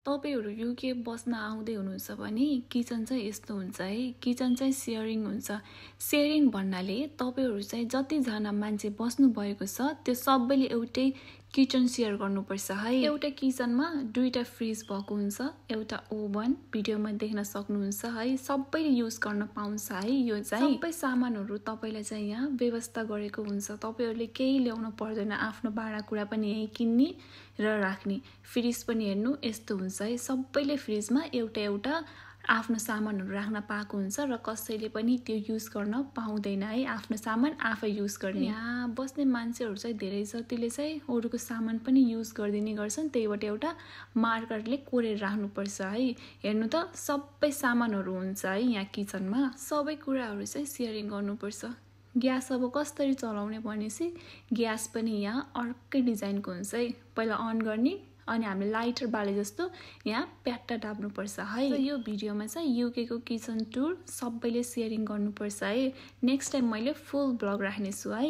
तपाईहरु युके बस्न आउँदै हुनुहुन्छ भने किचन चाहिँ यस्तो हुन्छ है। किचन चाहिँ शेयरिङ हुन्छ। शेयरिङ भन्नाले तपाईहरु चाहिँ जति जना मान्छे बस्नु भएको छ त्यो सबैले एउटै किचन शेयर गर्नुपर्छ है। एउटा किचनमा दुईटा फ्रिज भएको हुन्छ, एउटा ओभन भिडियोमा देख्न सक्नुहुन्छ है। सबैले युज गर्न पाउँछ है। यो चाहिँ सबै सामानहरु तपाईलाई चाहिँ यहाँ व्यवस्था गरेको हुन्छ। तपाईहरुले केही ल्याउनु पर्दैन, आफ्नो भाँडाकुडा पनि यही किन्ने र राख्ने। फ्रिज पनि हेर्नु यस्तो हुन्छ है। सबैले फ्रिजमा एउटा एउटा आफ्नो सामानहरु राख्न पाएको हुन्छ र कसैले पनि त्यो युज गर्न पाउँदैन है। आफ्नो सामान आफै युज गर्ने। यहाँ बस्ने मान्छेहरु चाहिँ धेरै जतिले चाहिँ अरूको सामान पनि युज गर्दिने गर्छन्। त्यहीबाट एउटा मार्करले कोरेर राख्नुपर्छ है। हेर्नु त सबै सामानहरु हुन्छ है यहाँ किचनमा। सबै कुराहरु चाहिँ शेयरिङ गर्नुपर्छ। ग्यास अब कसरी चलाउने भनेसी ग्यास पनि यहाँ अर्कै डिजाइनको हुन्छ है। पहिला अन गर्ने अनि हामीले लाइटर बाले जस्तो यहाँ प्याट्टा दाब्नुपर्छ है। यो भिडियोमा चाहिँ युके को किचन टुर सबैले शेयरिङ गर्नुपर्छ है। नेक्स्ट टाइम मैले फुल ब्लग राख्ने छु है।